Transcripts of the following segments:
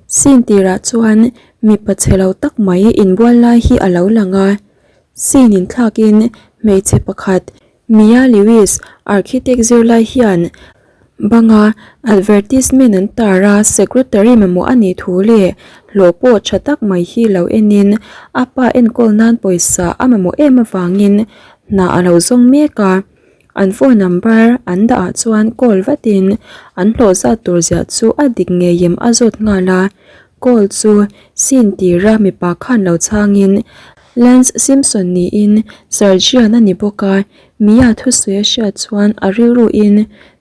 Scene tirah chuan mipa chhe lo tak mai inbual lai hi a lo lang a, scene inthlakin hmeichhe pakhat Mia Lewis architect zirlai hian banga advertisement an tar a secretary mamawh a nih thu leh hlawh pawh tha tak mai hi lo enin a pa enkawl nan pawisa a mamawh em avangin hna a lo zawng mek a. An phone number an dah ah chuan call vatin an hlawh zat tur ziah chu a dik ngei em a zawt nghal a, call chu scene tira mipa khan lo chhangin Lance Simpson niin Sergeant a ni bawk a, Mia thusawi a hriat chuan a rilru in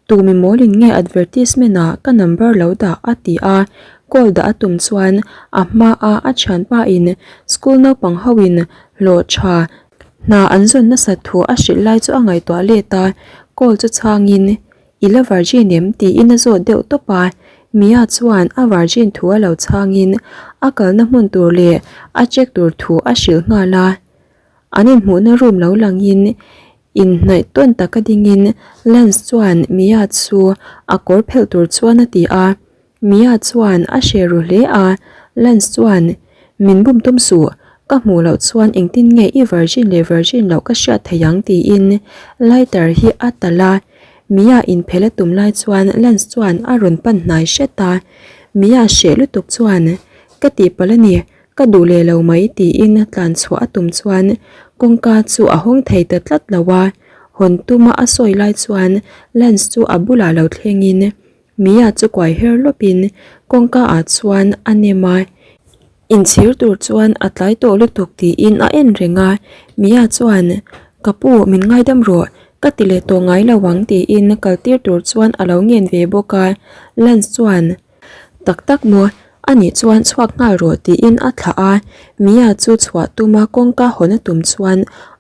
tu mi mawlin nge advertisement ah ka number lo dah a ti a, call dah a tum chuan a hma a a thianpa in school naupang ho in hlawh tha Hna an zawn nasat thu a hrilh lai chu a ngaihtuah let a, call chu chhangin, I la virgin em? tiin a zawt deuh tawp a. Mia chuan a virgin thu a lo chhangin a kalna hmun tur leh a check tur thu a hrilh nghal a. An inhmuhna room lo langin inhnaih tawn taka dingin Lance chuan Mia chu a kawr phelh tur chuan a ti a. Mia chuan a hre ru hle a, Lance chuan, Min bum tum suh, ka hmuh loh chuan engtin nge i virgin leh virgin loh ka hriat thei ang tiin lighter hi a talh a. Mia inphelh a tum lai chuan Lance chuan a rawn pan hnai hret a. Mia hreh lutuk chuan, Ka tihpalh a ni, ka duh leh lo mai tiin tlan chhuah a tum chuan kawngka chu a hawng thei ta tlat lo a. Hawn tuma a sawi lai chuan Lance chu a bulah lo thlengin Mia chu kuai her lawpin kawngka ah chuan a nem a, inchhir tur chuan a tlai tawh lutuk tiin a en reng a, Mia chuan Ka pu min ngaidam rawh, ka ti leh tawh ngai lo ang tiin kal tir tur chuan a lo ngen ve bawk a, Lance chuan Tak tak maw, anih chuan chhuak nghal rawh tiin a thlah a, Mia chu chhuah tuma kawngka hawn a tum chuan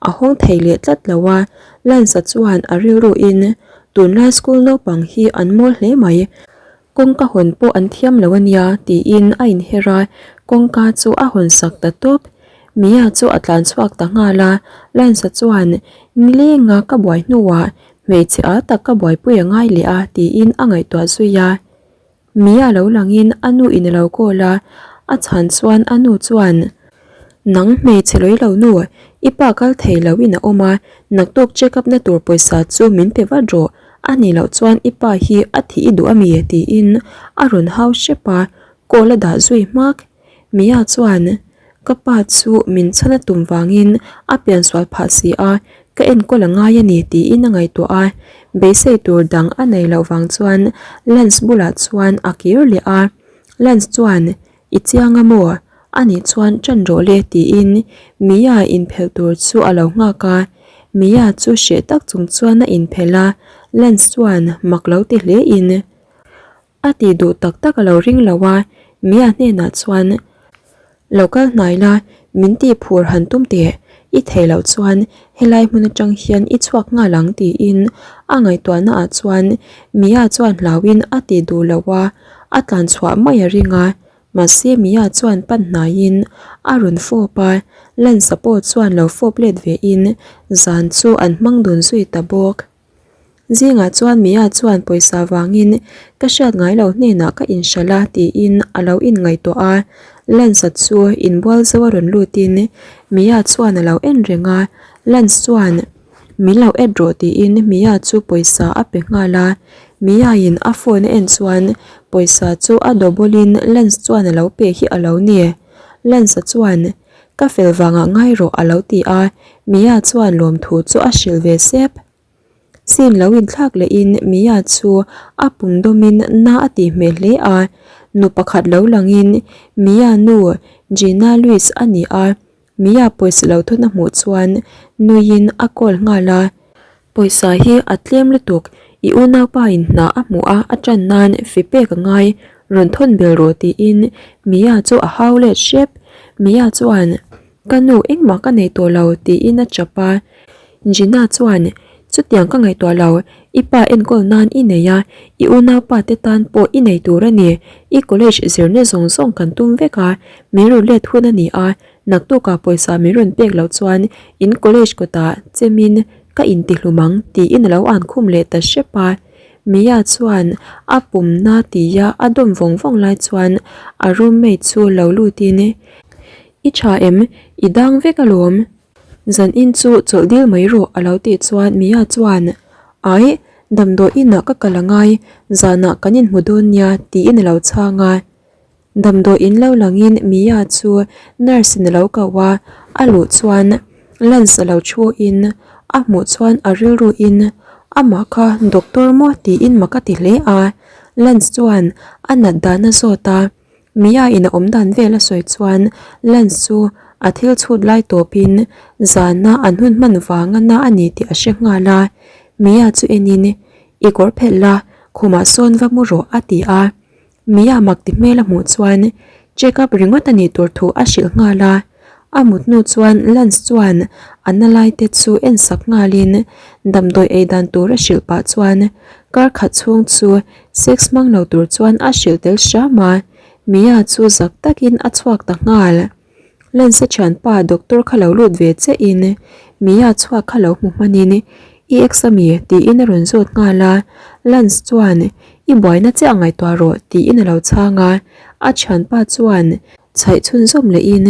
a hawng thei leh tlat lo a, Lance-a chuan a rilru in Tunlai school naupang hi an mawl hle mai, kawngka hawn pawh an thiam lo a nia tiin a inher a, kawngka chu a hawn sak ta tawp. Mia chu a tlan chhuak ta nghal a, Lance-a chuan Nilenga ka buai hnuah hmeichhe a tak ka buaipui a ngai leh a tiin a ngaihtuah zui a. Mia lo langin a nu in a lo call a, a chhan chuan a nu chuan, Nang hmeichhe lawi lo nu, i pa kal thei lo in a awm a, naktuk check up na tur pawisa chu min pe vat rawh, a nih loh chuan i pa hi a thih i duh a mi? tiin a rawn hau hrep a, call a dah zui hmak. Mia chuan, Ka pa chu min chhan a tum vangin a piansual phah si a, ka enkawl a ngai a ni tiin a ngaihtuah a. Beisei tur dang a nei loh vang chuan Lance bulah chuan a kir leh a. Lance chuan, I chiang a maw? A nih chuan ṭan rawh le tiin Mia inphelh tur chu a lo nghak a. Mia chu hreh tak chung chuan a inphelh a, Lance chuan mak lo ti hle in, A tih duh tak tak a lo ring lo a, Mia hnenah chuan, Lo kal hnai la, min tih phur han tum teh, i theih loh chuan helai hmun atang hian i chhuak nghal ang tiin a ngaihtuahna ah chuan Mia chuan hlauhin a tih duh loh a, a tlan chhuah mai a ring a, mahse Mia chuan pan hnaiin a rawn fawp a, Lance-a pawh chuan lo fawp let ve in zan chu an hmang dun zui ta bawk. Zingah chuan Mia chuan pawisa vangin ka hriat ngai lo hnenah ka inhralh a tiin a lo inngaihtuah a, Lance-a chu inbual zo a rawn lutin Mia chuan a lo en reng a, Lance chuan min lo add rawh tiin Mia chu pawisa a pe nghal a, Mia in a phone a en chuan pawisa chu a double in Lance chuan a lo pe hi a lo ni. Lance-a chuan Ka fel vangah ngai rawh a lo ti a, Mia chuan lawmthu chu a hrilh ve sep. Scene lo inthlak lehin Mia chu a pum dawmin na a tih hmel hle a, nu pakhat lo langin Mia nu Gina Lewis a ni a, Mia pawisa lo thawn a hmuh chuan nuiin a call nghal a. Pawisa hi a tlem lutuk, i unaupa in hna a hmuh a a tan nan fi pek a ngai, rawn thawn bel rawh tiin Mia chu a hau let hrep. Mia chuan, Ka nu engmah ka nei tawh lo tiin a chap a. Gina chuan, Chutiang ka ngaihtuah lo, i pa enkawl nan i nei a, i unaupa te tan pawh i nei tur a ni, i college zirna zawng zawng kan tum vek a, min rawn let hun a ni a, Naktukah pawisa min rawn pek loh chuan in college kawtah chemin ka intihlum ang tiin a lo an khum leh ta hrep a. Mia chuan a pumna tia a dawm vawng vawng lai chuan a roommate chu lo lutin, I tha em? I dang vek alawm. Zanin chu chawlh dil mai rawh a lo tih chuan Mia chuan, Aih, damdawi inah ka kal angai, zanah kan inhmu dawn nia tiin a lo chhang a. Damdawi in lo langin Mia chu nurse in a lo ko a, a luh chuan Lance a lo thu in a hmuh chuan a rilru in amah kha doctor maw tiin mak a ti hle a, Lance chuan a nat dan a zawt a, Mia in a awm dan vel a sawi chuan Lance chu a thil chhut lai tawp in zana an hun hman vanga na a ni tih a hre nghal a, Mia chu en in i kawr phelh la khumah sawn va mu rawh a ti a. Mia mak ti hmel a hmuh chuan check up ringawt a nih tur thu a hrilh nghal a, a mut hnu chuan Lance chuan a na lai te chu en sak nghalin damdawi ei dan tur a hrilh pah chuan kar khat chhung chu sex hmang lo tur chuan a hrilh tel hram a, Mia chu zak takin a chhuak ta nghal. Lance-a thianpa doctor kha lo lut ve che in Mia chhuak kha lo hmu hman in I ex a mi? tiin a rawn zawt nghal a, Lance chuan I buaina chiah ngaihtuah rawh tiin a lo chhang a, a thianpa chuan chhaih chhunzawm leh in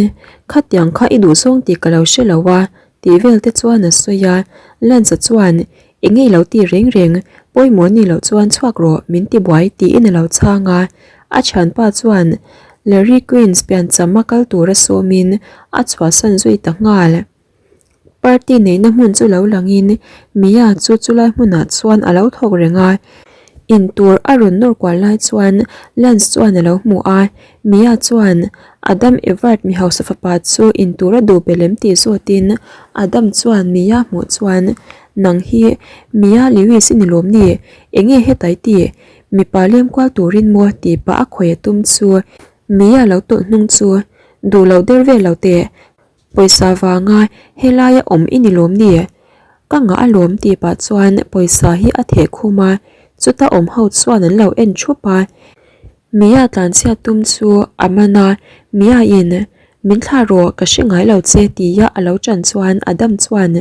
Khatiang kha i duhzawng tih ka lo hre lo a tih vel te chuan a sawi a, Lance-a chuan Eng nge i lo ti reng reng, pawimawh ni loh chuan chhuak rawh min ti buai tiin a lo chhang a, a thianpa chuan Larry Queens piancham a kal tura sawmin a chhuahsan zui ta nghal. Party neihna hmun chu lo langin Mia chu chulai hmunah chuan a lo thawk reng a, intur a rawn nawr kual lai chuan Lance chuan a lo hmu a, Mia chuan Adam Evert mi hausa fapa chu intur a duh belem tih zawtin Adam chuan Mia hmuh chuan Nang hi Mia Lewis i ni lawm ni? Enge hetai ti? Mipa lem kual turin maw tih pah a khawi a tum chu Mia lo tawlh hnung chu duh loh der vel lo teh. Pawisa vanga helaia awm i ni lawm ni? Ka ngah alawm tih pah chuan pawisa hi a theh khum a, chuta awm ho chuan an lo en thup a. Mia tlanchhiat tum chu a man a, Mia in min thlah rawh ka hre ngai lo che tia a lo ṭan chuan Adam chuan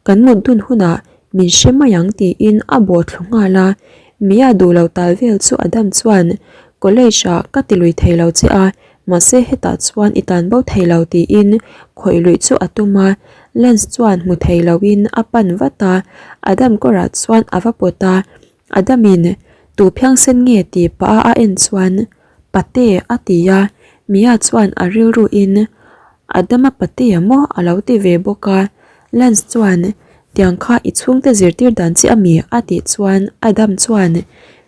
kan mut dun hunah min hre mai ang tiin a bawh thlu nghal a, Mia duh lo tal vel chu Adam chuan college ah ka ti lui thei lo che a, mahse hetah chuan i tan bo thei lo tiin khawih luih chu a tum a, Lance chuan hmu thei loin a pan vat a, Adam kawrah chuan a va pawt a, Adamin tu phiangsen nge tih pah a a en chuan Pate a ti a, Mia chuan a rilru in Adama pate a maw a lo ti ve bawk a, Lance chuan tiang kha i chhungte zirtir dan che ami a tih chuan Adam chuan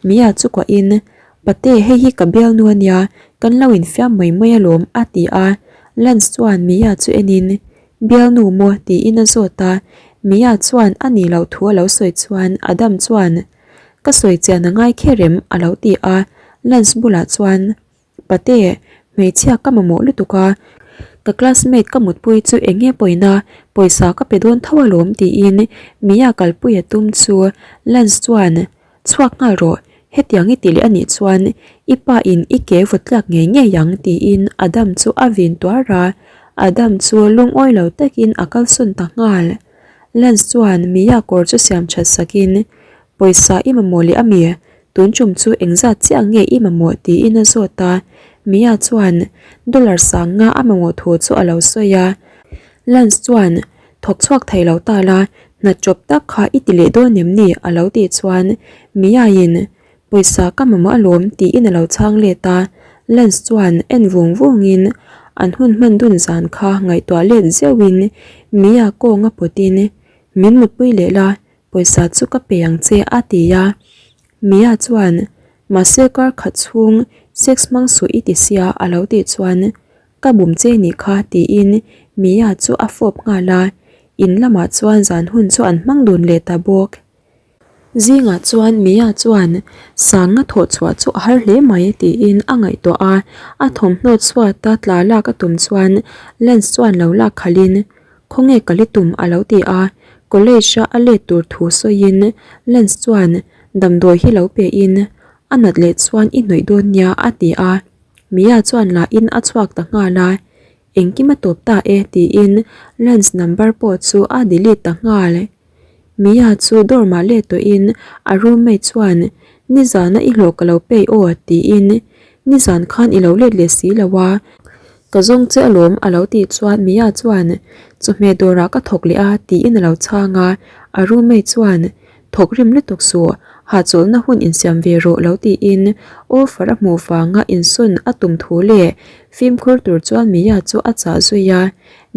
Mia chu kuah in Pate hei hi ka bialnu a nia kan lo infiam mai mai alawm a ti a, Lance chuan Mia chu en in Bialnu maw? tiin a zawt a, Mia chuan a nih loh thu a lo sawi chuan Adam chuan Ka sawi chian a ngai kher em? a lo ti a, Lance bulah chuan Pate, hmeichhia ka mamawh lutuk a, ka classmate ka mutpui chu eng nge pawina pawisa ka pe dawn tho alawm tiin Mia kalpui a tum chu Lance chuan Chhuak nghal rawh, hetiang i ti leh anih chuan i pa in i ke vawt tlak ngei ngei ang tiin Adam chu a vin tuar a, Adam chu lungawi lo takin a kalsawn ta nghal. Lance chuan Mia kawr chu siam that sakin, Pawisa i mamawh leh ami? Tun tum chu engzat chiah nge i mamawh tiin a zawt a, Mia chuan dollar sanga a mamawh thu chu a lo sawi a, Lance chuan Thawk chhuak thei lo ta la, hna chawp tak kha i ti leh dawn em ni? a lo tih chuan Mia-in Pawisa ka mamawh alawm tiin a lo chhang let a, Lance chuan en vung vungin an hun hman dun zan kha ngaihtuah let zeuhin Mia kawnga pawtin Min mutpui leh la, pawisa chu ka pe ang che a ti a, Mia chuan Mahse kar khat chhung sex hmang suh i ti sia a lo tih chuan Ka bum che nih kha tiin Mia chu a fawp nghal a, in lamah chuan zan hun chu an hmang dun leh ta bawk. Zingah chuan Mia chuan Sanga thawh chhuah chu a har hle mai tiin a ngaihtuah a, a thawmhnaw chhuata tla lak a tum chuan Lance chuan lo lak khalhin Khawnge ka li tum a lo ti a, college a a let tur thu sawiin Lance chuan damdawi hi lo pe in a nat leh chuan i hnawih dawn nia a ti a. Mia chuan lah in a chhuak ta nghal a, engkim a tawp ta e tiin Lance number pawh chu a delete ta nghal. Mia chu dorm ah let tawhin a roommate chuan. Nizana i hlawh ka lo pay aw tiin nizan khan i lo let leh si lo a, ka zawng che alawm a lo tih chuan Mia chuan chawhmeh dawrah ka thawk leh a tiin a lo chhang a, a roommate chuan thawk rim lutuk suh, hahchawlhna hun insiam ve rawh lo tiin offer a hmuh vanga insawn a tum thu leh fimkhur tur chuan Mia chu a chah zui a,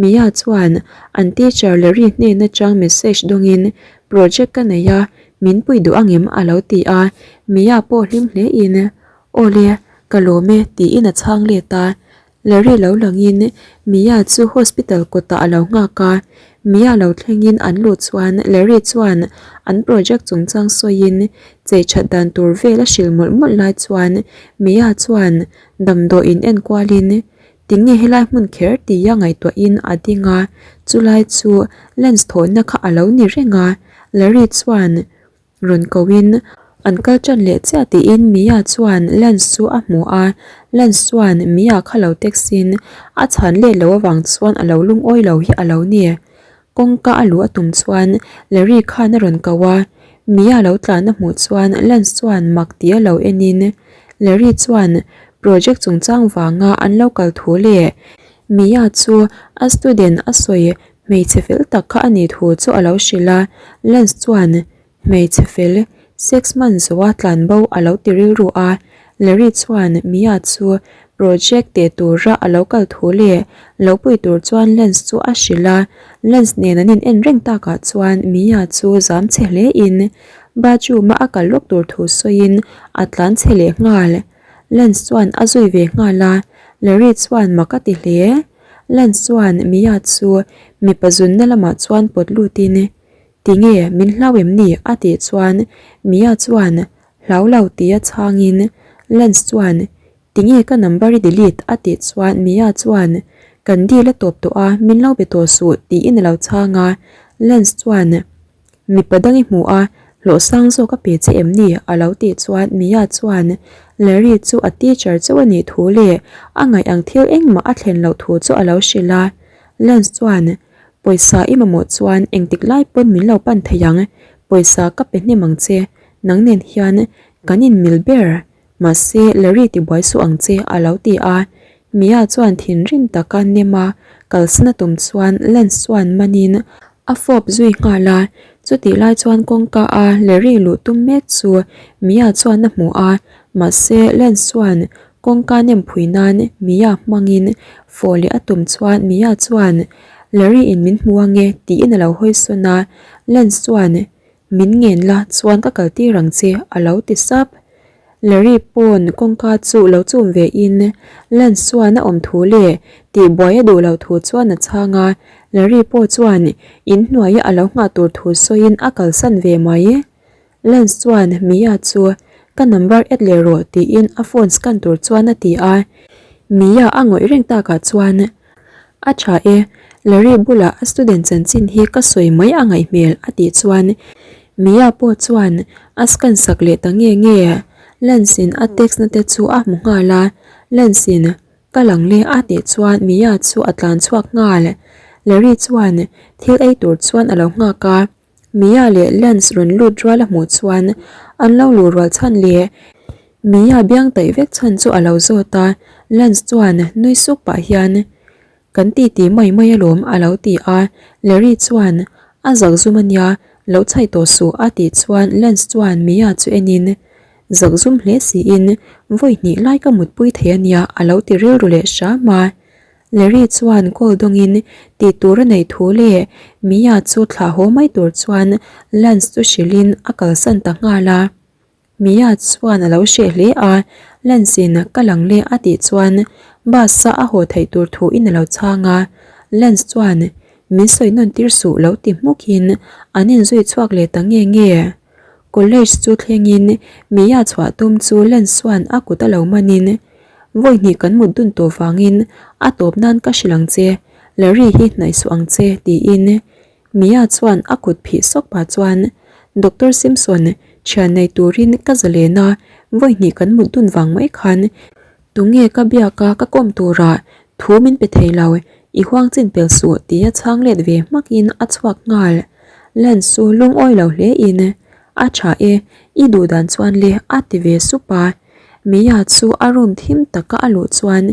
Mia chuan an teacher Larry hnen atang message dawngin project ka nei a, Min pui duh angem? a lo ti a, Mia pawh hlim hle in, Aw le, ka lawm e, tiin a chhang let a. Larry lo langin Mia chu hospital kawtah a lo nghak a, Mia lo thlengin an luh chuan Larry chuan an project chungchang sawiin chei that dan tur vel a hrilh mawlh mawlh lai chuan Mia chuan damdawi in enkualin Tinge helai hmun kher tia ngaihtuahin a ding a, chulai chu lens thawhna kha a lo ni reng a, Larry chuan rawn kohin an kal tan leh chiah tiin Mia chuan lens chu a hmu a, lens chuan Mia kha lo text in a chhan let loh avang chuan a lo lungawi lo hi a lo ni. Kawngka a luh a tum chuan Larry khan a rawn ko a, Mia lo tlan a hmuh chuan Lance chuan mak tih a lo en in Larry chuan project chungchang vanga an lo kal thu leh Mia chu a student a sawi hmeichhe fel tak kha a nih thu chu a lo hrilh a, Lance chuan Hmeichhe fel, sex man zoa tlan bo a lo ti rilru a, Larry chuan Mia chu project teh tura a lo kal thu leh lo pui tur chuan Lance chu a hrilh a, Lance nen an in en reng takah chuan Mia chu zam chhe hle in bathroom a a kal lawk tur thu sawiin a tlan chhe leh nghal. Lance chuan a zui ve nghal a, Larry chuan mak a ti hle. Lance chuan Mia chu mipa zunna lamah chuan pawt lutin Tinge min hlau em ni? a tih chuan Mia chuan Hlau lo tia chhangin Lance chuan Tinge ka number i delete? a tih chuan Mia chuan Kan deal a tawp tawh a, min lo be tawh suh tiin a lo chhang a, Lance chuan Mipa dang i hmu a, hlawh sang zawk a pe che em ni? a lo tih chuan Mia chuan Larry chu a teacher chauh a nih thu leh a ngaih ang thil engmah a thlen loh thu chu a lo hrilh a, Lance chuan Pawisa i mamawh chuan engtik lai pawn min lo pan thei ang, pawisa ka pe hnem ang che, nang nen hian kan inmil ber, mahse Larry ti buai suh ang che a lo ti a. Mia chuan thinrim taka nem a kalsan a tum chuan Lance chuan manin a fawp zui nghal a, chutih lai chuan kawngka a Larry luh tum mek chu Mia chuan a hmu a, mahse Lance chuan Kawngka nem phui nan Mia hmangin fawh leh a tum chuan Mia chuan Larry in min hmu ange tiin a lo hawi sawn a, Lance chuan Min ngen la chuan ka kal tir ang che a lo ti sap. Larry pawn kawngka chu lo chum ve in Lance chuan a awm thu leh tihbuai a duh loh thu chuan a chhang a, Larry pawh chuan inhnuaia a lo nghah tur thu sawiin a kalsan ve mai. Lance chuan Mia chu ka number add leh rawh tiin a phone scan tur chuan a ti a, Mia a ngawih reng takah chuan A tha e, Larry bulah a student chanchin hi ka sawi mai a ngaih hmel a tih chuan Mia pawh chuan a scan sak leh ta nge nge. Lance in a text na te chu a hmu nghal a, Lance in Ka lang le a tih chuan Mia chu a tlan chhuak nghal. Larry chuan thil ei tur chuan a lo nghak a. Mia leh Lance rawn lut rual a hmuh chuan an lo luh rual chhan leh Mia biang taih vek chhan chu a lo zawt a, Lance chuan nui suk pah hian Kan ti ti mai mai alawm a lo ti a, Larry chuan A zak zum ania, lo chhaih tawh suh a tih chuan Lance chuan Mia chu enin Zak zum hle siin vawi hnih lai ka mutpui thei ania a lo ti rilru leh hram a. Larry chuan call dawngin tih tur a neih thu leh Mia chu thlah haw mai tur chuan Lance chu hrilhin a kalsan ta nghal a. Mia chuan a lo hreh hle a, Lance in ka lang leh a tih chuan bus a a haw theih tur thu in a lo chhang a. Lance chuan min sawi nawn tir suh lo ti hmukin an inzui chhuak leh ta nge nge. College chu thlengin Mia chhuah tum chu Lance chuan a kut a lo manin Vawi hnih kan mut dun tawh vangin a tawp nan ka hrilh ang che, Larry hi hnaih suh ang che, tiin Mia chuan a kut phih sawk pah chuan Doctor Simpson thian nei turin ka zalen a, vawi hnih kan mut dun vang mai khan tunge ka biak a ka kawm turah thu min pe thei lo, i huang chin pel suh tia chhang let ve hmakin a chhuak nghal. Lance chu lungawi lo hle in. A tha e, i duh dan chuan le a ti ve sup a. Mia chu a room thim taka a luh chuan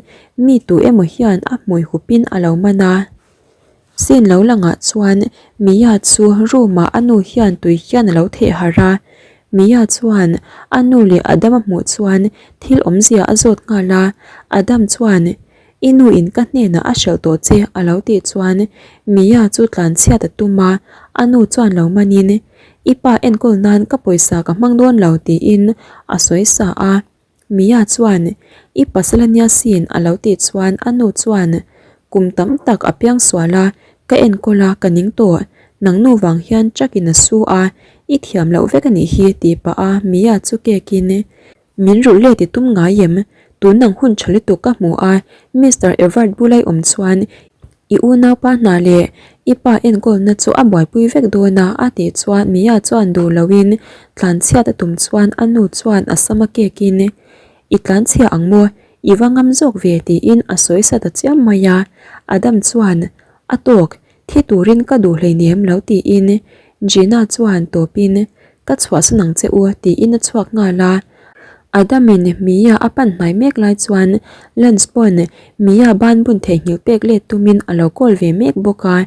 mi tu emaw hian a hmui hupin a lo man a. Scene lo langah chuan Mia chu room ah a nu hian tui hian a lo theh harh a. Mia chuan a nu leh Adam a hmuh chuan thil awmzia a zawt nghal a. Adam chuan I nu in ka hnenah a hrelh tawh che a lo tih chuan Mia chu tlanchhiat a tum a, a nu chuan lo manin I pa enkawl nan ka pawisa ka hmang dawn lo tiin a sawi sa a. Mia chuan I pasal ania sin a lo tih chuan a nu chuan Kum tam tak a piang sual a, ka enkawl a ka ning tawh, nang nu vang hian truck in a su a, i thiam loh vek a nih hi tih pah a Mia chu cake in Min rulh let i tum ngai em? Tun ang hun tha lutuk ka hmu a, Mister Evert bula i awm chuan i unaupa hna leh i pa enkawlna chu a buaipui vek dawn a a tih chuan Mia chuan duh loin tlanchhiat a tum chuan a nu chuan a sam a kekin I tlanchhia ang maw? I va ngam zawk ve tiin a sawi sa ta chiam mai a, Adam chuan a tawk Thi turin ka duh hleinem lo tiin Gina chuan tawpin ka chhuahsan ang che u tiin a chhuak nghal a. Adamin Mia a pan hnai mek lai chuan Lance pawn Mia ban bun theihnghilh pek let tumin a lo call ve mek bawk a.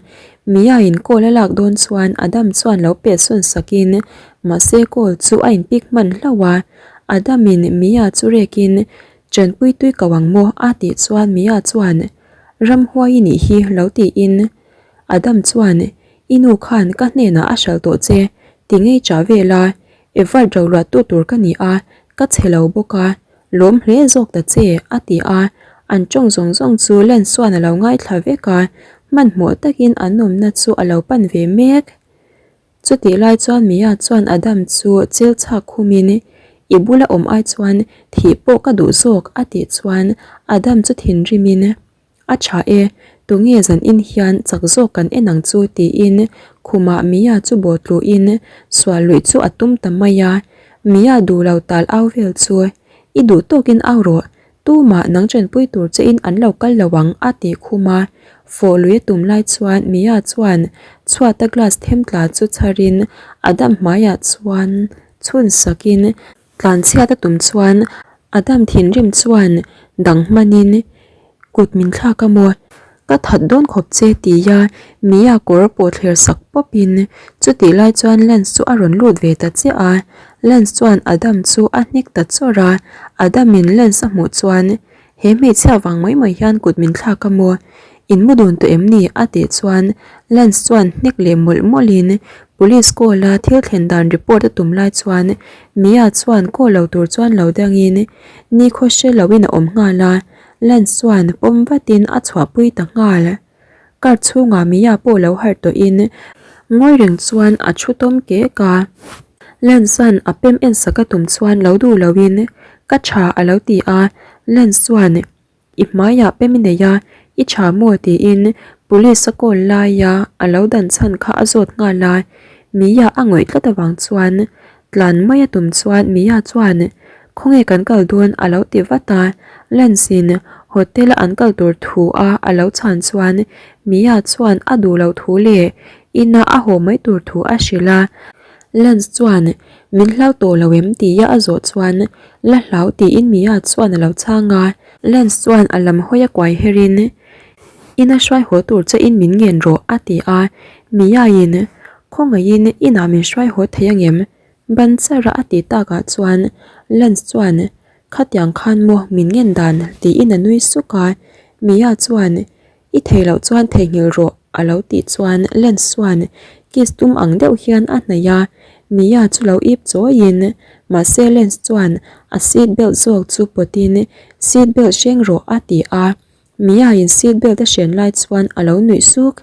Mia in call a lak dawn chuan Adam chuan lo pet sawn sakin mahse call chu a in pick hman hlauh a. Adamin Mia chu rekin Chanpui tui ko ang maw a tih chuan Mia chuan Ramhuai i nih hi lo tiin Adam chuan I nu khan ka hnenah a hralh tawh che ti ngei chah vel a, Evert roluah tu tur ka ni a, ka chhe lo bawk a, lawm hle zawk ta che a ti a, an tawng zawng zawng chu Lens chuan a lo ngaithla vek a, hmanhmawh takin an awmna chu a lo pan ve mek. Chutih lai chuan Mia chuan Adam chu chil chhak khumin, I bula awm ai chuan thih pawh ka duh zawk a tih chuan Adam chu thinrimin, A tha e, tunge zan in hian chak zawk kan en ang chu tiin khumah Mia chu bawh tluhin sual luih chu a tum ta mai a. Mia duh lo tal au vel chu, I duh tawkin au rawh, Tumah nang ṭanpui tur che in an lo kal lo ang a tih khum a, fawh lui a tum lai chuan Mia chuan chhuata glass them tla chu chhar in Adam hmaiah chuan chhun sak in tlanchhiat a tum chuan Adam thinrim chuan dang hman in kut min thlak a maw? Ka that dawn khawp che tia Mia kawr pawh thler sak pawp in chutih lai chuan Lance chu a rawn lut ve ta chiah a, Lance chuan Adam chu a hnek ta chawrh a, Adam in Lance a hmuh chuan he hmeichhia vang mai mai hian kut min thlak a maw? In mu dun tawh em ni? a tih chuan Lance chuan hnek leh mawlh mawlh in police call a thil thlen dan report a tum lai chuan Mia chuan call lo tur chuan lo dang in nikhaw hre lo in a awm nghal a. Lance chuan pawm vatin a chhuahpui ta nghal. Car chhungah Mia pawh lo harh tawhin ngawi reng chuan a thu tawm kek a. Lance-a'n a pem en sak a tum chuan lo duh loin ka tha a lo ti a. Lance chuan I hmaiah pem i nei a, i tha maw tiin police a call laia a lo dan chhan kha a zawt nghal a. Mia a ngawih tlat avang chuan Tlan mai a tum chuan Mia chuan Khawnge kan kal dawn a lo ti vat a, Lance in hotel a an kal tur thu a a lo chhan chuan Mia chuan a duh loh thu leh ina a haw mai tur thu a hrilh a, Lance chuan Min hlau tawh lo em tia a zawh chuan La hlau tiin Mia chuan a lo chhang a, Lance chuan a lam hawi a kuai her in Ina hruai haw tur che in min ngen rawh a ti a, Mia in Khawngaihin inah min hruai haw thei angem? Ban chara a tih takah chuan Lance chuan Khatiang khan maw min ngen dan tiin a nui suk a, Mia chuan I thei loh chuan theihnghilh rawh a lo tih chuan Lance chuan kiss tum ang deuh hian a hnaih a, Mia chu lo ip chawiin mahse Lance chuan a seat belt zawk chu pawtin Seat belt hreng rawh a ti a, Mia in seat belt a hren lai chuan a lo nuih suk.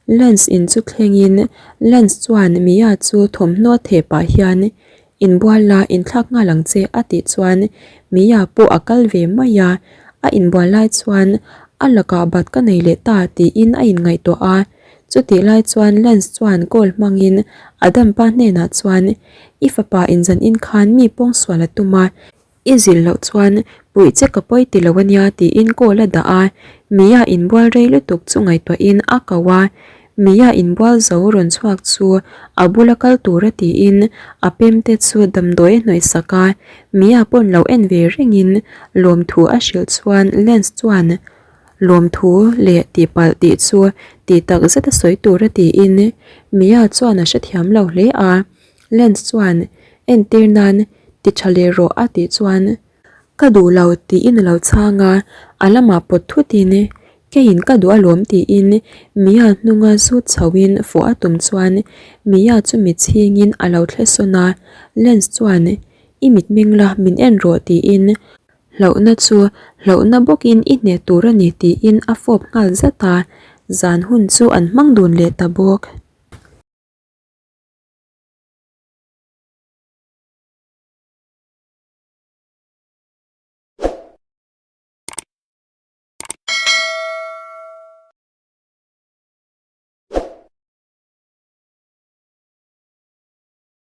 Lance in chu thlengin Lance chuan Mia chu thawmhnaw theh pah hian Inbual la inthlak nghal ang che a tih chuan Mia pawh a kal ve mai a, a inbual lai chuan a lakah bat ka nei leh ta tiin a inngaihtuah a, chutih lai chuan Lance chuan call hmangin Adam pa hnenah chuan I fapa inzan in khan mi pawngsual a tum a, I zilh loh chuan puih che ka pawi ti lo ania tiin call a dah a, Mia inbual rei lutuk chu ngaihtuahin a ko a. Mia inbual zo rawn chhuak chu a bula kal tura tiin a pem te chu damdawi a hnawih sak a, Mia pawn lo en ve rengin lawmthu a hrilh chuan Lance chuan lawmthu leh tihpalh tih chu tih tak zet a sawi tura tiin Mia chuan a hrethiam lo hle a, Lance chuan entir nan ti tha leh rawh a tih chuan Ka duh lo tiin a lo chhang a, a lamah pawt thutin keiin ka duh alawm tiin Mia hnunga zut chhoin fawh a tum chuan Mia chu mit chhingin a lo thle sawn a, Lance chuan I mitmeng la min en rawh tiin hlauhna chu hlauhna bawkin i hneh tur a ni tiin a fawp nghal zat a, zan hun chu an hmang dun leh ta bawk.